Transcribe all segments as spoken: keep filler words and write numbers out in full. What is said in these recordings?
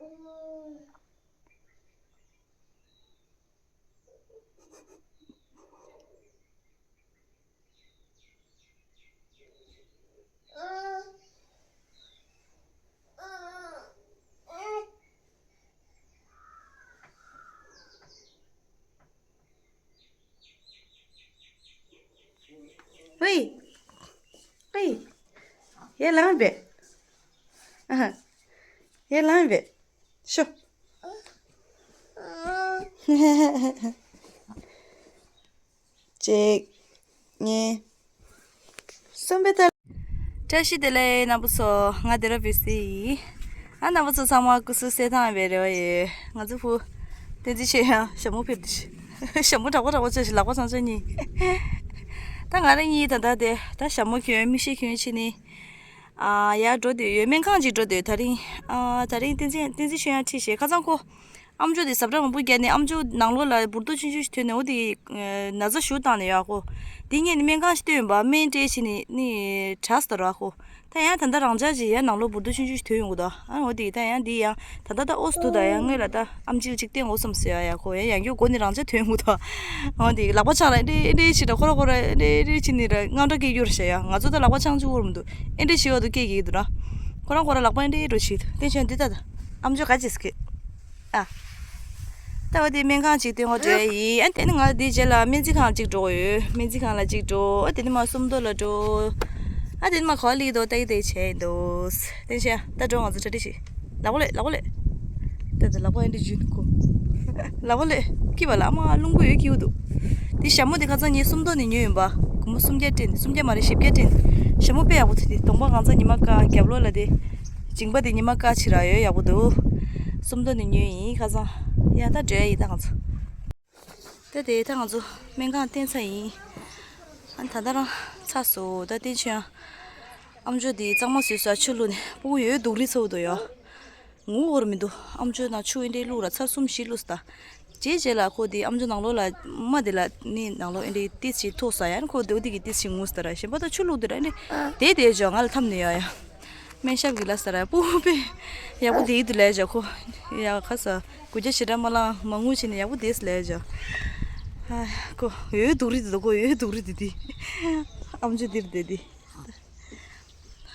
ཝེ། ཝེ། ཡར་ལངས་པས། ཨ། ཡར་ལངས་པས། ཤོག་གཅིག་གཉིས། གསུམ་པའི་ཐལ། བཀྲ་ཤིས་བདེ་ལེགས་རྣམ་པ་ཚོ། ང་དེ་ར་བི་སི་ཡིན། ཨ། རྣམ་པ་ཚོ་ཚང་མ་སྐུ་གཟུགས་གསལ་ཐང་ཡོད་པའི་རེ་བ་ཡོད། ང་ཚོ་བུ་བསྟན་འཛིན་ཆོས་དབྱངས་ཞྭ་མོ་ཕུད་དེ། ཞྭ་མོ་དྲག་པོ་དྲག་པོ་བྱས་ཤིག་ལག་པ་ཚང་ཚང་གཉིས། ད་ང་རང་གཉིས་ད་ལྟ་དེ་ད་ཞྭ་མོ་གྱོན་མིག་ཤེལ་གྱོན་ཕྱིན་ནས། ཨ། ཡར་འགྲོ་བསྡད་ཡོད། སྨན་ཁང་ཅིག་འགྲོ་བསྡད་ཡོད། ད་རིང་། ཨ། ད་རིང་བསྟན་འཛིན་བསྟན་འཛིན་ཆོས་དབྱངས་ཁྲིད་བྱས། ཁ་སང་ཁོ་ཨམ་ཅོག་དེ་ཟབ་དྲག་མང་པོ་བརྒྱབ་ནས། ཨམ་ཅོག་ནང་ལོགས་ལ་འབུར་ཏོ་ཆུང་ཆུང་ཞིག་ཐོན་ནས། འོ་དེ་ན་ཚ་ཞེ་པོ་བཏང་ནས་ཡོད་ཁོ། དེ་སྔོན་ནས་སྨན་ཁང་ཞིག་སྟོན་པ། སྨན་སྤྲད་བྱས་ནས་ནི་དྲག་སོང་ད་ར་ཁོ། ད་ཡང་ད་ལྟ་རང་འཇགས་ཅིག་ཡང་ནང་ལོགས་འབུར་ཏོ་ཆུང་ཆུང་ཞིག་ཐོན་ཡོང་གི་འདུག་ཨ། འོ་དེ་ད་ཡང་འདི་ཡང་ད་ལྟ་ད་ཨོ་སི་འདུག་ད་ཡང་སྔོན་ལ་ད་ཨམ་ཆི་ལ་ཅིག་བསྟན་དགོས་བསམ་སོང་ཡ། ཡ་ཁོ་ཡང་ཡང་སྐྱར་མགོ་ནས་རང་འཇགས་ཐོན་ཡོང་གི་འདུག་འོ་དེ་ལག་པ་འཆང་ལ་འདྲེ་འདྲེ་བྱས་ད་ཁོ་ར་ཁོ་ར་འདྲེ་འདྲེ་བྱས་ནས་ར་དངངས་སྐྲག་སྐྱེ་རྒྱུ་རེད་ཤག་ཡ། ང་ཚོ་ད་ལག་པ་འཆང་བཅུག་གི་མི་འདུག་ཨེ་འདྲེ་བྱས་འོ་དེ་སྐྱེ་གི་འདུག་ར། ཁོ་རང་ཁོ་རང་ལག་པ་ཨེ་འདྲེ་འགྲོ་བྱེད་དུ་བསྟན་ཆོས་འདི་ད་ད། ཨམ་ཅོག་ག་ཅིག་སྐྱེ། ཨ། ད་འོ་དེ་སྨན་ཁང་ཅིག་སྟོན་ག་འགྲོ་ཡ་ཡིན། ཨ། དེ་ནི་ང་དེའི་རྗེས་ལ་སྨན་རྩིས་ཁང་ཅིག་འགྲོ་གི་ཡོད། སྨན་རྩིས་ཁང་ལ་ཅིག་འགྲོ། ཨ། དེ་ནི་མར་སུམ་མདོ་ལ་འགྲོ། ཨ། དེ་ནི་མར་ག་པར་སླེབས་འདུག་ལྟ་གི་ལྟ་གི་བྱས་ཡིན་འདུག་བསྟན་ཆོས་ད་འགྲོ། ང་ཚོ་གྲ་སྒྲིག་བྱེད། ལག་པ་ལས། ལག་པ་ལས། ད་ད་ལག་པ་ཨེ་འདྲ་འཇུས་ནི་ཁོ། ལག་པ་ལས་སྐྱིད་པ་ལ་ཨ་མ་རླུང་བུ་ཡོད་སྐྱིད་འདུག་དེ་ཞྭ་མོ་དེ་ཁ་སང་ངས་སུམ་མདོ་ནས་ཉོས་ཡིན་པ། སྒོར་མོ་སུམ་བརྒྱ་སྤྲད་ནས། སུམ་བརྒྱ་མ་རེད། བཞི་བརྒྱ་སྤྲད་ནས། ཞྭ་མོ་དཔེ་ཡག་པོ་འདུག་དེ་གདོང་པ་གང་ཚང་ཉི་མ་དཀར། རྒྱབ་ལོགས་ལ་དེ་མཇིང་པ་དེ་ཉི་མ་དཀར་ཕྱིར་ར་ཡོད། ཡག་པོ་འདུག་སུམ་མདོ་ནས་ཉོས་ཡིན་ཁ་སང་། ཡ། ད་འགྲོ་ཡ་ཡིན་ད་ང་ཚོ། ད་དེ་ད་ང་ཚོ་སྨན་ཁང་བསྟན་ཚར་ཡིན། ཨ། ད་ད་རང་ཚར་སོང་། ད་བསྟན་ཆོས་ཨམ་ཅོག་དེ་གཙང་མ་བཟོས་སོང་། ཆུ་བླུགས་ནས་སྤུ་གུ་ཡོད་སྡུག་རུས་ཚ་བོ་འདུག་ཡ། ངུ་འོར་མི་འདུག་ཨམ་ཅོག་ནང་ཆུ་ཨེ་འདྲའི་བླུགས་ར་ཚར་གསུམ་བཞི་བླུགས་སོང་ད། རྗེས་རྗེས་ལ་ཁོ་དེ་ཨམ་ཅོག་ནང་ལོགས་ལ་རྨ་དེ་ལ་ནི་ནང་ལོགས་ཨེ་འདྲའི་ཏིས་ཞིག་ཐུག་སོང་ཡ། ཁོ་དེ་འོ་དེ་གི་ཏིས་ཞིག་ངུ་སོང་ད་ར། གཞན་པ་ད་ཆུ་བླུགས་དེ་ར་ཨེ་འདྲའི་དེ་དེ་ཇོ་ང་ལ་འཐམས་ནས་ཡོད་ཡ། སྨན་ཞབས་ཀྱིས་ལབ་སོང་ར། སྤུ་གུ་དཔེ་ཡག་པོ་བསྡད་ཀྱི་འདུག་ལབ་ཡ། ཁོ་ཡ་ཁ་ས་གུ་རྒྱ་ཞེ་དྲག་མ་ལངས། མ་ངུ་བྱས་ནས་ཡག་པོ་བསྡད་སོང་ལབ་ཡ། ཨ། ཁོ་ཡོད་སྡུག་རུས་འདུག་ཁོ་ཡོད་སྡུག་རུས་འདུག་དེ་ཨམ་ཅོག་འདིར་བསྡད་དེ།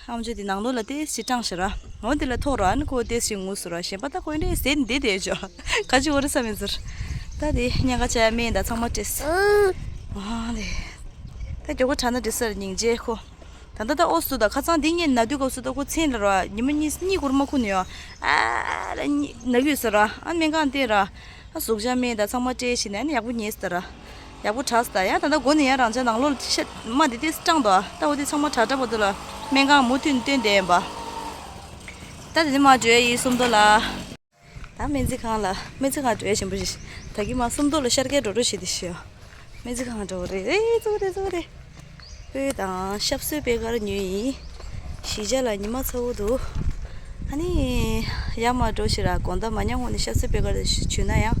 ཨམ་ཅོག་དེ་ནང་ལོགས་ལ་ཏོག་ཙམ་སྤྲང་ཞིག་ར། འོ་དེ་ལ་ཐོག་ར་ཨ་ནི་ཁོ་ཏོག་ཙམ་ངུ་སོང་ར། གཞན་པ་ད་ཁོ་ཨེ་འདྲའི་ཟེར་ནས་བསྡད་བསྡད་ཡ། ག་ཅི་འོ་རེད་བསམ་མེད་ཟེར། ད་དེ་ཉལ་ཁ་བྱས་སྨན་དང་ཚང་མ་སྤྲད་སོང་། ཨ་ལེ། ད་མགྱོགས་པོ་དྲག་ན་འགྲིག་ས་རེད། སྙིང་རྗེ་ཁོ། ད་ལྟ་ད་ཨོ་སུ་ད་ཁ་སང་འདི་ངས་ན་དུས་སྐབས་སུ་ད་ཁོ་མཚན་ལ་ར་ཉི་མ་གཉིས་གཉིས་སྐོར་མ་ཁུག་ནས་ཡོད། ཨ་ལ་ན་གི་ཡོད་ས་ར། ཨ་སྨན་ཁང་བསྟན་ར། ཨ་གཟུགས་ཅན་སྨན་དང་ཚང་མ་སྤྲད་བྱས་ནས་ཨ་ནི་ཡག་པོ་ཉལ་ས་ར། ཡག་པོ་དྲག་སོང་ད། ཡང་ད་ལྟ་མགོ་ནས་ཡང་རང་ཅག་ནང་ལོགས་ལ་ཤ་རྨ་འདི་ཏོག་ཙམ་སྐྲངས་འདུག་ད་འོ་དེ་ཚང་མ་དྲག་དྲག་པོ་འདུག་ལ། སྨན་ཁང་མུ་མཐུད་ནས་བསྟན་བསྡད་ཡིན་པ། ད་དེ་ནས་མར་འགྲོ་ཡ་ཡིན་སུམ་མདོ་ལ། ད་སྨན་རྩིས་ཁང་ལ། སྨན་རྩིས་ཁང་འགྲོ་ཡ་ཞིམ་པོ་ཞིག་ད་གིན་མར་སུམ་མདོ་ལ་ཤར་སྐྱོད་འགྲོ་འགྲོ་བྱེད་དེ་ཤི། སྨན་རྩིས་ཁང་འགྲོ་རེད། ཨེ་གཙོ་བོ་རེད་གཙོ་བོ་རེད། སྤོས་དང་ཤབ་སོའི་པད་དཀར་ཉོས་ཡིན། གཞིས་ཆགས་ལ་ཉི་མ་ཚ་བོ་འདུག་ཨ་ནི་ཡར་མར་འགྲོ་ཞིག་ར། དགོང་དག་མ་ཉལ་གོང་ནས་ཤབ་སོའི་པད་དཀར་དེ་མཆོད་ན་ཡང་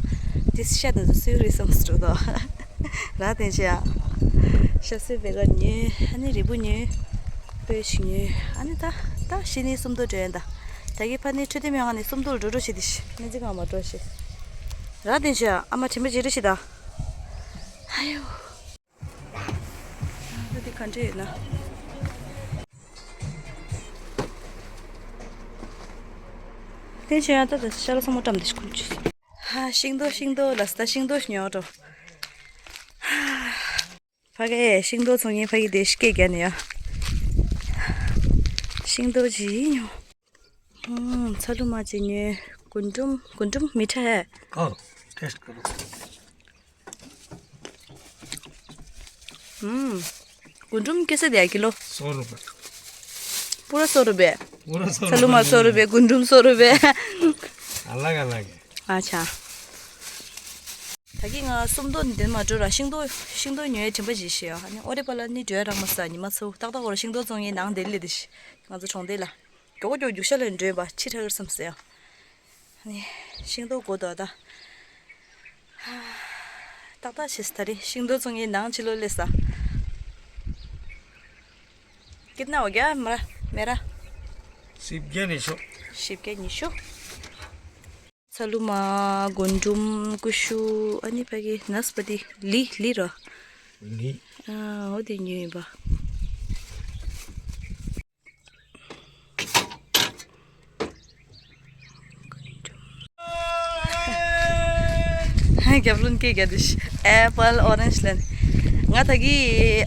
དེ་ཤ་དེ་ཚོ་སུའི་རེད་བསམ་སོ་འགྲོ་དོ། ར་དེ་ཆེ་ཡ། ཤབ་སོའི་པད་དཀར་ཉོས། ཨ་ནི་རིལ་བུ་ཉོས། སྤོས་ཞིག་ཉོས། ཨ་ནི་ད་ད་གཞི་ནས་སུམ་མདོ་འགྲོ་ཡིན་ད། ད་གིན་ཕ་ནི་འཕྲོད་བསྟེན་སྨན་ཁང་ནས་སུམ་མདོ་ལ་འགྲོ་འགྲོ་བྱེད་དེ་ཤི། སྨན་རྩིས་ཁང་མར་འགྲོ་ཤི། ར་དེ་ཆེ་ཡ། ཨ་མ་དྲན་པ་བརྗེད་འགྲོ་ཤི་ད། ཨ་ཡོ། ད་འདི་ག་འདྲ་ཡོད་ན། དེ་བྱས་ཡང་ད་ད་ཤ་ལ་ཚང་མ་བཀྲམ་དེ་ཁུར་ཅིག་ཧ། ཤིང་ཏོག་ཤིང་ཏོག་ལ་ད་ཤིང་ཏོག་ཉོ་འགྲོ། ཕ་གི་ཤིང་ཏོག་ཚོང་མཁན་ཕ་གི་དེ་ཤི་སྐད་རྒྱག་ནས་ཡ། ཤིང་ཏོག་ཅིག་ཉོ། ཨང་། ཚ་ལུ་མ་ཅིག་ཉོས། རྒུན་འབྲུམ། རྒུན་འབྲུམ་མི་ཁྲ་ཧེ། ཨོ། ཏེས་ཀ་རུ། ཨུམ། རྒུན་འབྲུམ་ཀེ་སེ་དེ་ཡ་ཀི་ལོ། སོ་རུ་བེ། པུ་ར་སོ་རུ་བེ། པུ་ར་སོ་རུ་བེ། ཚ་ལུ་མ་སོ་རུ་བེ། རྒུན་འབྲུམ་སོ་རུ་བེ། ཨ་ལ་ག་ལ་གི། ཨ་ཆ། ད་གིན་ང་སུམ་མདོ་ནས་དེ་མར་འགྲོ་ར། ཤིང་ཏོག་ཤིང་ཏོག་ཉོ་ཡའི་དྲན་པ་བརྗེད་ཤི་ཡ། ཨ་ནི་ཨོ་རེ་པ་ལ་ནི་འགྲོ་ཡ་རག་མ་སོང་། ཉི་མ་ཚ་བོ། ཏག་ཏག་འོ་ར་ཤིང་ཏོག་བཙོང་མཁན་ནང་དེར་སླེབས་ཏེ་ཤི། ང་ཚོ་གྲོང་སྡེ་ལ། མགྱོགས་པོ་མགྱོགས་པོ་རྒྱུག་ཤར་ལ་འགྲོ་ཡིན་པ། ཕྱི་དྲགས་ཀྱི་རེད་བསམ་སོང་ཡ། ཨ་ནི་ཤིང་ཏོག་དགོས་འདུག་ད། ཏག་ཏག་བྱས་སོང་། ད་རེས་ཤིང་ཏོག་བཙོང་མཁན་ནང་ཕྱི་ལོགས་སླེབས་སོང་། कितना हो गया मेरा? मेरा सिप के निशो। सिप के निशो। ཚ་ལུ་མ། རྒུན་འབྲུམ། ཀུ་ཤུ། ཨ་ནི་ཕ་གི་ནས་པ་ཏི་ལི་ལི་རོ། ལི། ཨ་འོ་དེ་ཉོས་ཡིན་པ། རྒྱབ་ལོན་སྐད་རྒྱག་དུས་ཨེ་པལ་ཨོ་རེན་ཇི་ལེན། ང་ད་གི་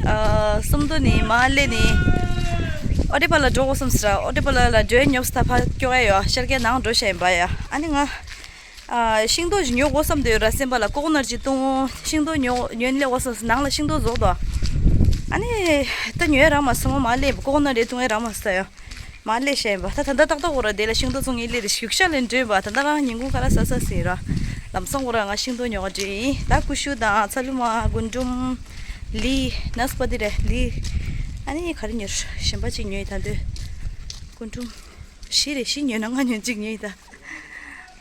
ཨ་སུམ་མདོ་ནས་མར་སླེབས་ནས་ཨོ་ཏི་པ་ལ་འགྲོ་དགོས་བསམ་སྲིད་ར། ཨོ་ཏི་པ་ལ་ལ་འགྲོའི་ཉོབ་སྟ་ཕ་སྐྱོ་ག་ཡོད། ཤར་རྒྱག་ནང་འགྲོ་བཤད་ཡིན་པ་ཡ། ཨ་ནི་ང་ཨ་ཤིང་ཏོག་ཅིག་ཉོ་དགོས་བསམ་དུ་ཡོད་ར། སེམས་པ་ལ་ཀོ་ཀོ་ནཊ་ཅིག་བཏུང་། ཤིང་ཏོག་ཉོ་ཉོས་སླེབས་དགོས་བསམ། ནང་ལ་ཤིང་ཏོག་རྫོགས་དོ། ཨ་ནི་ད་ཉོས་རག་མ་སོང་། མར་སླེབས་ཀོ་ཀོ་ནཊ་རེ་བཏུང་ཡ་རག་མ་སོང་ཡ། མར་སླེབས་བཤད་ཡིན་པ། ད་ད་ལྟ་ཏག་ཏག་འོ་ར་དེ་ལ་ཤིང་ཏོག་བཙོང་ངེས་སླེབས་རེ་བཞུགས་ཤག་ལེན་འགྲོ་ཡིན་པ། ད་ལྟ་རང་ཉིན་གུང་ཁ་ལག་ཟ་ས་ཟིན་ར། ལམ་སང་འོ་ར་ང་ཤིང་ཏོག་ཉོ་ག་འགྲོ་ཡིན། ད་ཀུ་ཤུ་དང་ཚ་ལུ་མ། རྒུན་འབྲུམ། ལི། ནས་པ་ཏི་རེད་ལི། ཨ་ནི་ག་རེ་ཉོས། གཞན་པ་ཅིག་ཉོས་ཡིན། ད་འདོད་རྒུན་འབྲུམ་བཞི་རེད། བཞི་ཉོས་ན་ལྔ་ཉོས་གཅིག་ཉོས་ཡིན་ད།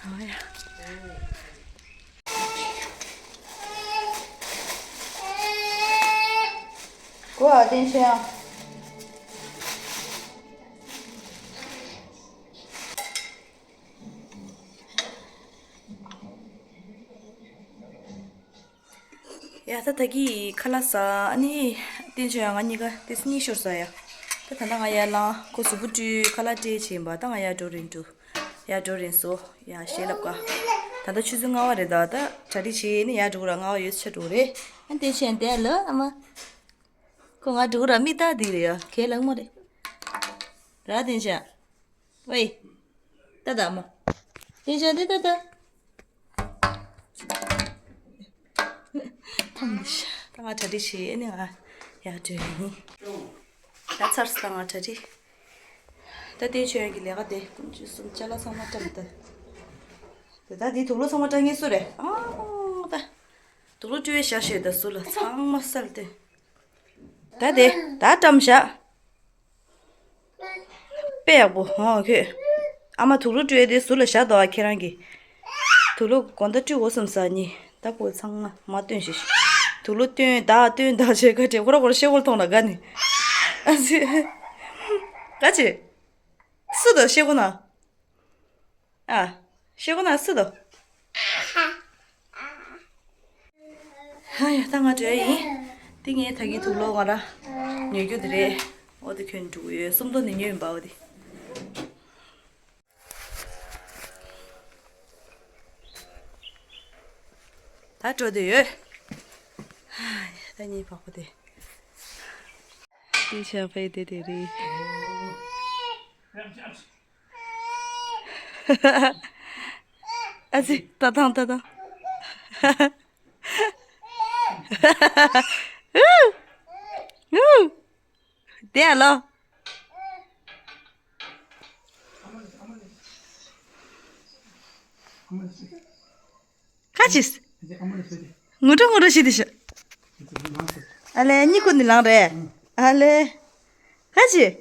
ཨ་ཡ། གོ་ཨ་བསྟན་ཆོས་ཡང་། ཡ་ད་ད་གི་ཁ་ལག་ཟ། ཨ་ནི་བསྟན་ཆོས་ཡང་ང་གཉིས་ཀ་ཏོག་ཙམ་གཉིད་ཤོར་ས་ཡ། ད་ད་ལྟ་ང་ཡར་ལངས། ཁོ་གཟུགས་པོ་བཀྲུས། ཁ་ལག་སྤྲད་བྱས་ཡིན་པ། ད་ང་ཡར་འགྲོ་རན་འགྲོ། ཡར་འགྲོ་རན་སོ། ཡ་ཞལ་ལབ་ཀ། ད་ལྟ་ཆུ་ཚོད་ལྔ་པ་རེད། ད་ད་གྲ་སྒྲིག་བྱས་ནས་ཡར་འགྲོ་གི་ར། ལྔ་པ་ཡོལ་ཚད་འགྲོ་གི་རེད། ཨ་བསྟན་ཆོས་ཡང་བསྡད་ལ་ཨ་མ། ཁོ་ང་འགྲོ་གི་ར། མིག་ལྟ་དེ་རེད་ཡ། གལ་ལག་མ་རེད། ར་བསྟན་ཆོས། ཝེ། ད་ད་མོ། དེ་བྱས་འདི་ད་ད། ཐང་འདི་ཤ། ད་ང་གྲ་སྒྲིག་བྱས་ནས་ང་ཡར་འགྲོ་ཡིན། ད་ཚར་སོང་ད་ང་གྲ་སྒྲིག་ད་ལྟའི་ཆོས་ཡོན་གྱི་ལས་ཀ་དེ་ཀུན་སྤྱོད་གསུམ་ཅ་ལག་ཚང་མ་བཀྲམ་ད། དེ་ད་འདི་དུག་ལོག་ཚང་མ་བཀྲ་ངེས་སུ་རེད། ཨང་ད། དུག་ལོག་བཀྲུ་བའི་ཞག་ཤོད་ད་ཟུར་ལ་ཚང་མ་སལ་ཏེ། ད་དེ་ད་བཀྲམ་བཞག་དཔེ་ཡག་པོ། ཧོ་ཁྱོད། ཨ་མ་དུག་ལོག་བཀྲུས་དེ་ཟུར་ལ་བཞག་དོ། ཨ་ཁྱེད་རང་གིས། དུག་ལོག་དགོང་དག་བཀྲུ་དགོས་བསམ་ས་ནི། ད་ཁོ་ཚང་མ་མ་སྟོན་ཞིག་དུག་ལོག་སྟོན་ད་སྟོན་ད་བྱས་ཁ་བྲལ་ཁོ་ར་ཁོ་ར་ཤེལ་སྒོར་མཐོང་ན་དགའ་ནི། ཨ་ཙི། ག་ཅི། སུ་དང་ཤེལ་སྒོ་ན། ཨ། ཤེལ་སྒོ་ན་སུ་དང་། ཧ་ཡ་ད་ང་འགྲོ་ཡ་ཡིན། འདི་ངས་ད་གིན་དུག་ལོག་ང་ར་ཉོ་རྒྱུ་དེ་རེད། འོ་དེ་གྱོན་འགྲོ་གི་ཡོད། སུམ་མདོ་ནས་ཉོས་ཡིན་པ། འོ་དེ་ད་འགྲོ་དེ་ཡོད། ཧ་ཡ་ད་ངའི་བག་པོ་དེ། འདི་ཆ་ཕའི་དེ་དེ་རེད། ཨ་ཙི། ད་དང་ད་དང་། དེ་ཨ་ལོ། ཁ་ཅིག་ངུ་འགྲོ་ངུ་འགྲོ་ཞིག་དེ་ཤ། ཨ་ལེ་གཉིད་ཁུག་ནི་ལངས་རེད། ཨ་ལེ། ཁ་ཅིག་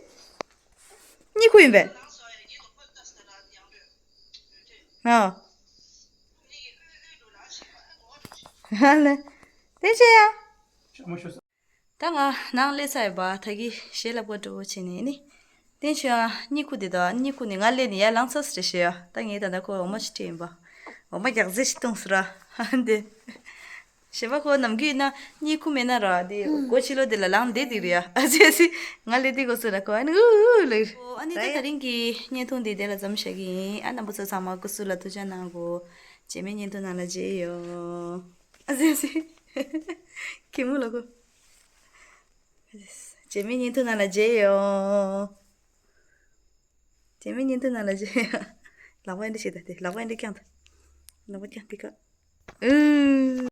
གཉིད་ཁུག་ཡིན་པས། ཨ། ཨ་ལེ། དེ་ཅི་ཡ། ད་ང་ནང་སླེབས་ཚར་ཡོད་པ། ད་གི་ཞལ་ལག་པ་འགྲོ་བྱས་ནས་ནི། དེ་ཆོ་ཡང་གཉིད་ཁུག་དེ་དང་གཉིད་ཁུག་ནས་ང་སླེབས་ནས་ཡར་ལངས་ཚར་ཟེར་ཞེས་ཡ། ད་ངས་ད་ལྟ་ཁོ་འོ་མ་ཞིག་སྤྲད་ཡིན་པ། འོ་མ་རྒྱག་རྫས་ཤིག་བཏུངས་སོང་ར། ཨ་འདི། ཞེས་པ་ཁོ་ནམ་རྒྱུན་ཡིན་ན་གཉིད་ཁུག་མེད་ན་ར་དེ་སྒོ་ཕྱི་ལོགས་དེ་ལ་ལངས་བསྡད་དེ་རེད་ཡ། ཨ་ཙི་ཨ་ཙི། ང་སླེབས་དུས་སྒོ་སུ་ལ་ཁོ་ཨ་ནི་ཨུ་ཨུ་ལབ། ཨ་ནི་ད་ད་རིང་གི་བརྙན་ཐུང་འདི་དེ་ལ་མཚམས་བཞག་གི་ཡིན། ཨ་རྣམ་པ་ཚོ་ཚང་མ་སྐུ་གཟུགས་ལ་ཐུགས་ཅག་གནང་དགོས། རྗེས་མའི་བརྙན་ཐུང་ནང་ལ་མཇལ་ཡོང་། ཨ་ཙི་ཨ་ཙི། གད་མོ་ལ་ཁོ། རྗེས་མའི་བརྙན་ཐུང་ནང་ལ་མཇལ་ཡོང་། རྗེས་མའི་བརྙན་ཐུང་ནང་ལ་མཇལ་ཡོང་། ལག་པ་འདི་བྱེད་ད་དེ། ལག་པ་འདི་བརྐྱངས་ད། ལག་པ་བརྐྱངས་དེ་ཀ་ཨུ།